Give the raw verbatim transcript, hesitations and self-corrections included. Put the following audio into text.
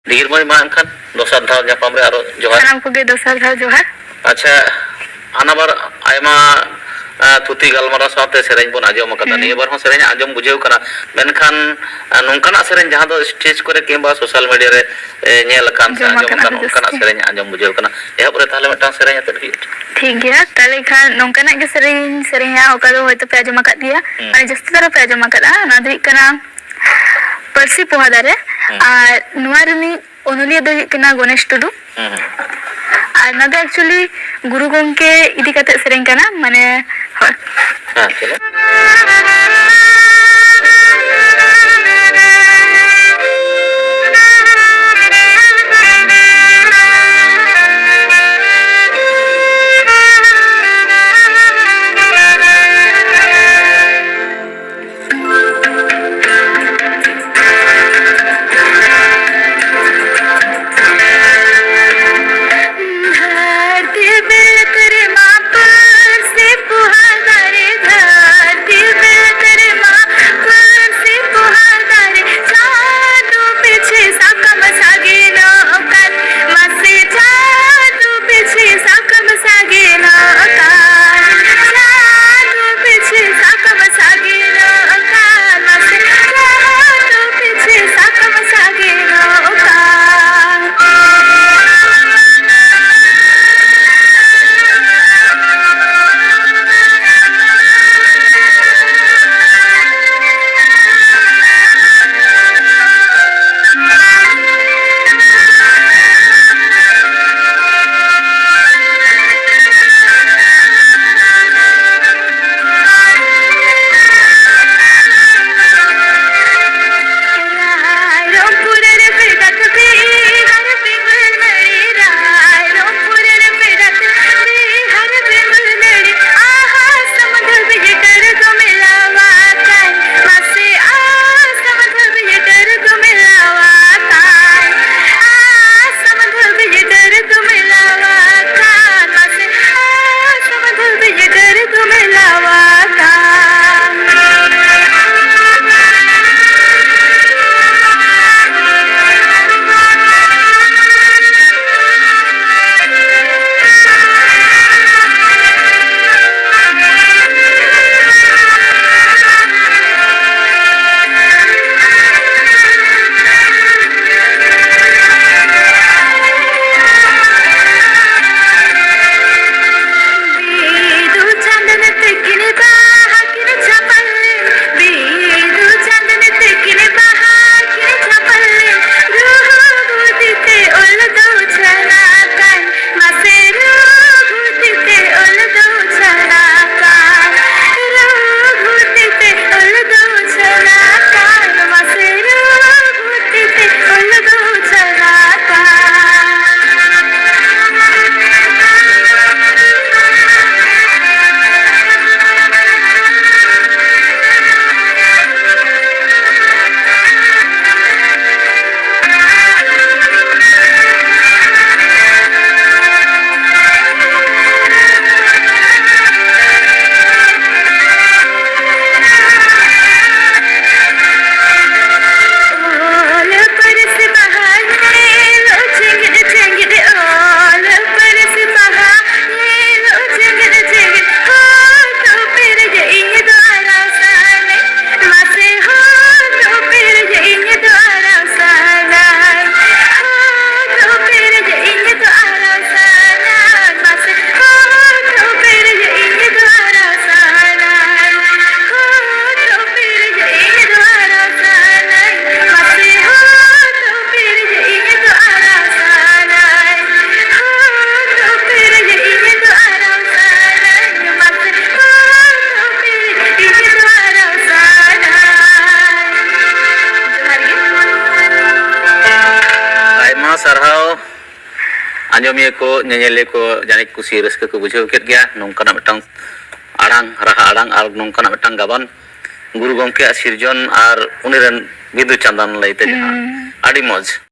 ᱰᱷᱮᱨ ᱢᱟᱹᱭ ᱢᱟ ᱮᱱᱠᱷᱟᱱ ᱫᱚᱥᱟᱨ ᱫᱷᱟᱣ ᱧᱟᱯᱟᱢ ᱨᱮ ᱟᱨᱚ ᱡᱚᱦᱟᱨ᱾ ᱥᱟᱱᱟᱢ ᱠᱚᱜᱮ ᱫᱚᱥᱟᱨ ᱫᱷᱟᱣ ᱡᱚᱦᱟᱨ᱾ ᱟᱪᱪᱷᱟ, ᱦᱟᱱᱟ ᱵᱟᱨ ᱟᱭᱢᱟ, ᱟ, ᱛᱷᱩᱛᱤ ᱜᱟᱞᱢᱟᱨᱟᱣ ᱥᱟᱶᱛᱮ ᱥᱮᱨᱮᱧ ᱵᱚᱱ ᱟᱸᱡᱚᱢ ᱟᱠᱟᱫᱟ᱾ ᱦᱩᱸ᱾ ᱱᱤᱭᱟᱹ ᱵᱟᱨ ᱦᱚᱸ ᱥᱮᱨᱮᱧ ᱟᱸᱡᱚᱢ ᱵᱩᱡᱷᱟᱹᱣ ᱠᱟᱱᱟ, ᱢᱮᱱᱠᱷᱟᱱ, ᱟ, ᱱᱚᱝᱠᱟᱱᱟᱜ ᱥᱮᱨᱮᱧ ᱡᱟᱦᱟᱸ ᱫᱚ stage ᱠᱚᱨᱮ ᱠᱤᱝᱵᱟ social media ᱨᱮ, ᱮ, ᱧᱮᱞ ᱟᱠᱟᱱ ᱥᱮ ᱟᱸᱡᱚᱢ ᱟᱸᱡᱚᱢ ᱟᱠᱟᱱ, ᱟᱠᱟᱱ, ᱚᱱᱠᱟᱱᱟᱜ ᱡᱟᱹᱥᱛᱤ᱾ ᱥᱮᱨᱮᱧ ᱟᱸᱡᱚᱢ ᱵᱩᱡᱷᱟᱹᱣ ᱠᱟᱱᱟ᱾ ᱮᱦᱚᱵ ᱨᱮ ᱛᱟᱦᱚᱞᱮ ᱢᱤᱫᱴᱟᱝ ᱥᱮᱨᱮᱧ ᱟᱛᱮᱫ ᱜᱮ᱾ ᱴᱷᱤᱠ ᱜᱮᱭᱟ, ᱛᱟᱦᱚᱞᱮ ᱠᱷᱟᱱ ᱱᱚᱝᱠᱟᱱᱟᱜ ᱜᱮ ᱥᱮᱨᱮᱧ ᱥᱮᱨᱮᱧᱟ, ᱚᱠᱟ ᱫᱚ ᱦᱚᱭᱛᱳ ᱯᱮ ᱟᱸᱡᱚᱢ ᱟᱠᱟᱫ ᱜᱮᱭᱟ, ᱦᱩᱸ᱾ ᱢᱟᱱᱮ ᱡᱟᱹᱥᱛᱤ ᱫᱷᱟᱨᱟ ᱯᱮ ᱟᱸᱡᱚᱢ ᱟᱠᱟᱫᱟ, ᱚᱱᱟ ᱫᱚ ᱦᱩᱭᱩᱜ ᱠᱟᱱᱟ ᱯᱟᱹᱨᱥᱤ ᱯᱚᱦᱟ ᱫᱟᱨᱮ᱾ ᱦᱩᱸ᱾ ᱟᱨ ᱱᱚᱣᱟ ᱨᱤᱱᱤᱡ ᱚᱱᱚᱞᱤᱭᱟᱹ ᱫᱚᱭ ᱦᱩᱭᱩᱜ ᱠᱟᱱᱟ ᱜᱚᱱᱮᱥ ᱴᱩᱰᱩ᱾ ᱦᱩᱸ, ᱦᱩᱸ᱾ ᱟᱨ ᱱᱚᱣᱟ ᱫᱚ actually ᱜᱩᱨᱩ ᱜᱚᱢᱠᱮ ᱤᱫᱤ ᱠᱟᱛᱮ ᱥᱮᱨᱮᱧ ᱠᱟᱱᱟ, ᱢᱟᱱᱮ, ᱦᱳᱭ᱾ ᱦᱮᱸ, ᱪᱚᱞᱚ᱾ ᱫᱷᱟᱹᱨᱛᱤ ᱵᱤᱞᱟᱹᱛ ᱨᱮᱢᱟ ᱯᱟᱹᱨᱥᱤ ᱯᱚᱦᱟ ᱫᱟᱨᱮ, ᱫᱷᱟᱹᱨᱛᱤ ᱵᱤᱞᱟᱹᱛ ᱨᱮ ᱟᱸᱡᱚᱢᱤᱭᱟᱹ ᱠᱚ, ᱧᱮᱧᱮᱞᱤᱭᱟᱹ ᱠᱚ ᱡᱟᱹᱱᱤᱡ ᱠᱩᱥᱤ ᱨᱟᱹᱥᱠᱟᱹ ᱠᱚ ᱵᱩᱡᱷᱟᱹᱣ ᱠᱮᱫ ᱜᱮᱭᱟ᱾ ᱱᱚᱝᱠᱟᱱᱟᱜ ᱢᱤᱫᱴᱟᱝ ᱟᱲᱟᱝ, ᱨᱟᱦᱟ ᱟᱲᱟᱝ ᱟᱨ ᱱᱚᱝᱠᱟᱱᱟᱜ ᱢᱤᱫᱴᱟᱝ ᱜᱟᱵᱟᱱ ᱜᱩᱨᱩ ᱜᱚᱢᱠᱮᱭᱟᱜ ᱥᱤᱨᱡᱚᱱ ᱟᱨ ᱩᱱᱤ ᱨᱮᱱ ᱵᱤᱫᱩ ᱪᱟᱸᱫᱟᱱ ᱞᱟᱹᱭᱛᱮ ᱡᱟᱦᱟᱸ᱾ ᱦᱩᱸ᱾ ᱟᱹᱰᱤ ᱢᱚᱡᱽ᱾